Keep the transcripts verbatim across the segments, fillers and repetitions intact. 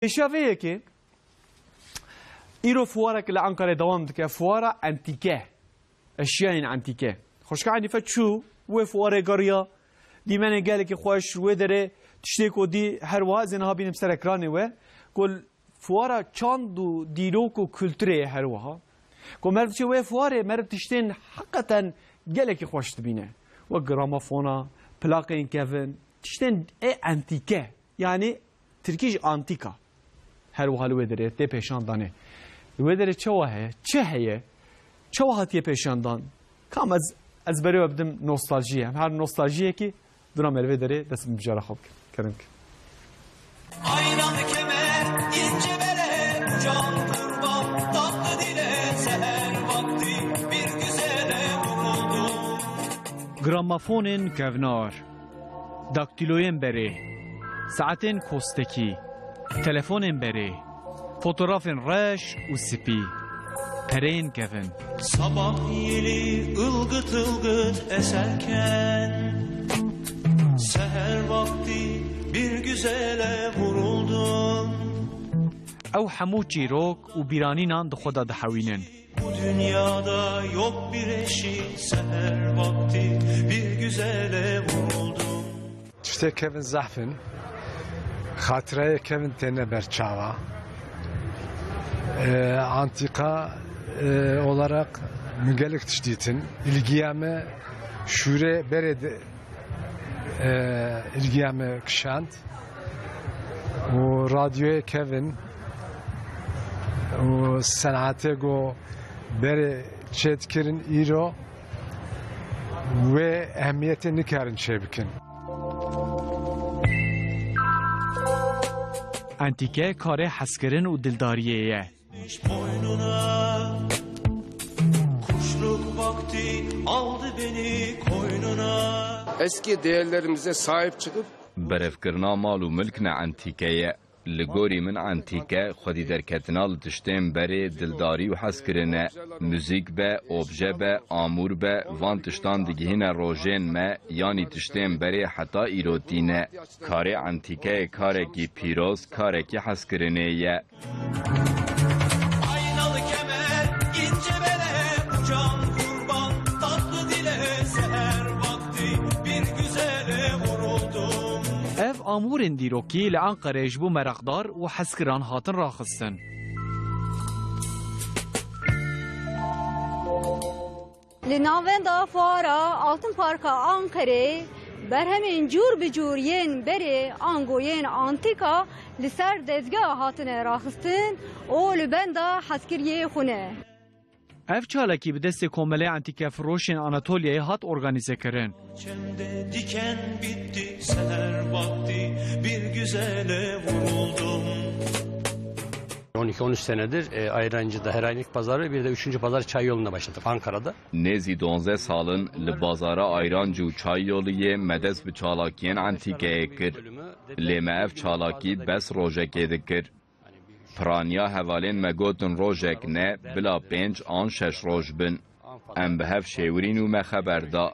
Pêşiya vê yekê, îro fuarek li Ankarayê dewam dike, fuara entîke, eşyayên entîke. Xweşka Enîfe çû, wê fuarê geriya, dîmenên gelekî xweş, wê derê tiştê ku dî her wiha, ez ê niha bînim ser ekranê we, ku fuara çand û dîrok û kulturê ye her wiha. Ku meriv diçe wê fuarê, meriv tiştên heqeten gelekî xweş dibîne. Wek gramofona, plakên kevin, tiştên ê entîke. Yanî tirkî jî antîka. Her wiha li wê derê tê pêşandanê. Li wê derê çawa heye? Çi heye? Çawa hatiye pêşandan? Kam ez, ez berê we bidim nostaljiyê. Em her nostaljiyekî dûna me li vê derê dest bi mijara xwe bikin. Kerem bikin. Aynalı kemer, ince bere, can kurban, tatlı dile, seher vakti bir güzele vuruldum. Gramofonên kevnar. Daktiloyên berê, saetên kostekî, telefonên berê, fotografên reş û spî, pereyên kevin. Sabah yeli ılgıt ılgıt eserken, seher vakti bir güzele vuruldum. Ew hemû çîrok û bîranînan di xwe de dihewînin. Bu dünyada yok bir eşi, seher vakti bir güzele vuruldum. Tiştê kevin zehf in. Xatireyê kevin têne ber çawa. Ee, antika, e, olarak min gelek tişt dîtin. Îlgiya me şûrê berê de, e, îlgiya me kişand. Û radyoyê kevin û senetê ku berê çêdikirin îro wê ehmiyetê nikarin çêbikin. Entîke karê hezkirin û dildariyê ye. Boynuna, kuşluk vakti aldı beni koynuna. Eski değerlerimize sahip çıkıp Berevkirina mal û milk ne entîke ye. Li gorî min entîke xwedî derketina li tiştên berê dildarî û hezkirin e. Muzîk be, obje be, amûr be, van tiştan digihîne rojên me, yanî tiştên berê heta îro tîne. Karê entîkeyê karekî pîroz, karekî hezkirinê ye. Aynalı kemer, ince bere, ucan kurban, tatlı dile, seher vakti bir güzele vuruldum. Ev amûrên dîrokî li Enqereyê ji bo meraqdar û hezkiran hatin raxistin. Li navenda fuara Altın Parka Anqerê berhemên cûr bi cûr yên berê ango yên antîka li ser dezgeha hatine raxistin û li benda hezkiriyê xwe ne. Ev çalakî bi destê Komelê Entîkefiroşên Anatoliyayê hat organîzekirin. Çemde diken bitti, seher vakti bir güzele vuruldum. On iki on üç senedir, e, Ayrancı'da her ayın ilk pazarı, bir de üçüncü pazar Çay yolunda başladık Ankara'da. Nêzî duwazdeh sal in li bazara Ayrancî û Çayyoliyê me dest bi çalakiyên entîkeyê kir. Lê me ev çalakî bes rojekê dikir. Piraniya hevalên me gotin rojek ne, bila pênc an şeş roj bin. Em bi hev şêwirîn û me xeber da.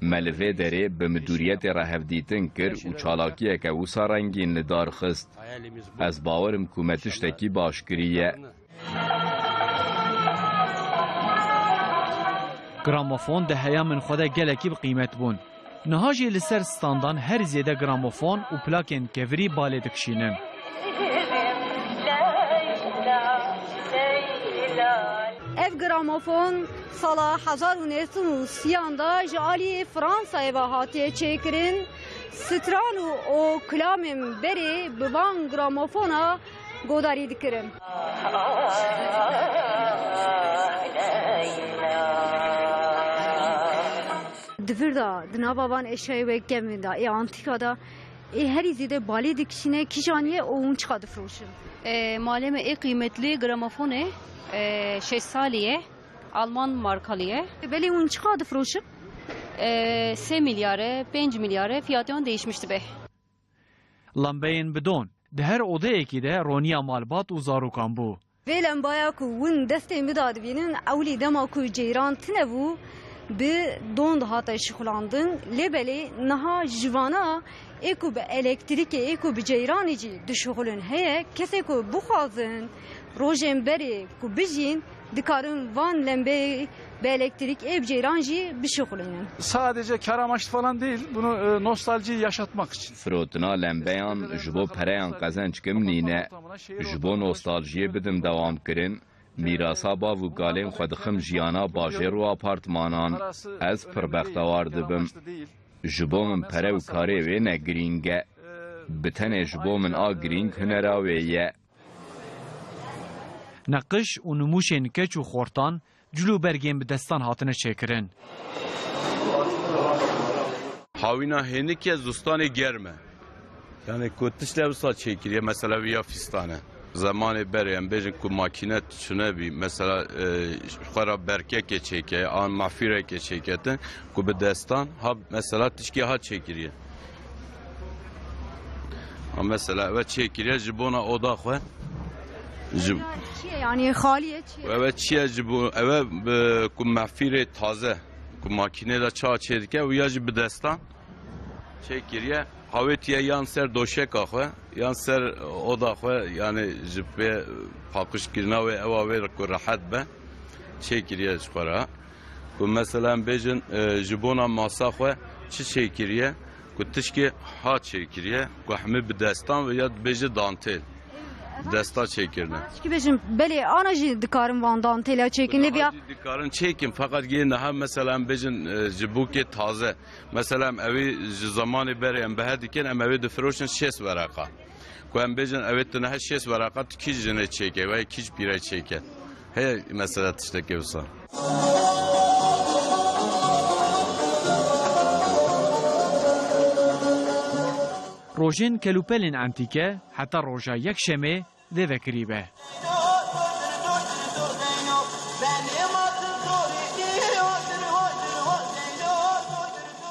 Me li vê derê bi midûriyetê re hevdîtin kir û çalakiyeke wisa rengîn li dar xist. Ez bawer im ku me tiştekî baş kiriye. Gramofon di heyamên xwe de gelekî bi qîmet bûn. Niha jî li ser standan herî zêde gramofon û plakên kevirî balê dikişînin. Ev gramofon sala hezar û neh sed û sî de ji alî Fransayê ve hatiye çêkirin. Stran û, û kilamên berê bi van gramofona godarî dikirin. Di vir de, di nava van eşyayê wek kevin de, ê antîka de, ê herî zêde balê dikişîne kîjan ye û hûn çiqa difiroşin? E, malê me ê qîmetlî gramofon e, e, şeş salî ye, Alman markalî ye. Belê hûn çiqa difiroşin? E, sê milyar e, pênc milyar e, fiyatê wan değişmiş dibe. Lambeyên bidon. Di her odeyekî de roniya malbat û zarokan bû. Vê lembaya ku hûn destê min de dibînin, ewilî dema ku ceyran tune bû, bi don dihate şixulandin. Lê belê niha ji vana Ê ku bi elektrîkê, ê ku bi ceyranê jî dişuxulin heye, kesê ku bixwazin rojên berê ku bijîn, dikarin van lembeyê bi elektrîk, ê bi ceyran jî bişuxulînin. Sadece kar amaçlı falan değil, bunu, e, nostaljiyi yaşatmak için. Firotina lembeyan ji bo pereyan qezenc kim nîne. Ji bo nostaljiyê bidim dewam kirin. Mîrasa bav û kalên xwe dixim jiyana bajêr û apartmanan. Ez pir bextewar dibim. Ji bo min pere û karê wê ne girîng e. Bi tenê ji bo min a girîng hunera wê ye. Neqiş û nimûşên keç û xortan, cil û bergên bi destan hatine çêkirin. Hawîna hênik e, zistanê germ e. Yani ku tişt ev sa çêkiriye, mesela wî ya fîstan e. Zemanê berê em bêjin ku makîne çune bî, mesela, e, xwe ra berkekê çêke, an mafîrekê çêketin, ku bi destan ha, mesela, tişkî ha çêkiriye. Ha, mesela, eve çêkiriye ji bona oda xwe. Ji Çi ye yani, xalî ye, çi ye? Eve çi ye ji bo, eve, e, ku mafîrê taze, ku makînê de çawa çêdike, û ya jî bi destan çêkiriye. Hawêtiye yan ser doşeka xwe, yan ser oda xwe, yani ji pê paqijkirina wê, ewa wê ku rehet be, çêkiriye ji xwe re. Ku mesela em bêjin, e, ji bona masa xwe çi çêkiriye, ku tişkê ha çêkiriye, ku hemî bi destan ve ya dibêje dantêl. Desta çêkirine. Çikî bêjin, belê, ana jî dikarin van dantêla çêkin, lê Niha viya jî dikarin çêkin, feqet yê niha mesela em bêjin, e, ji bûkê taze. Mesela em ewê ji zemanê berê em behe dikin, em ewê difiroşin şêst wereqa. Ku em bêjin ewê tu niha şêst wereqa tu kî jinê çêke, wê kî ji pîre çêke. Heye mesela tiştekê wisa. Rojên kelûpelên entîke heta roja yekşemê dê vekirî be.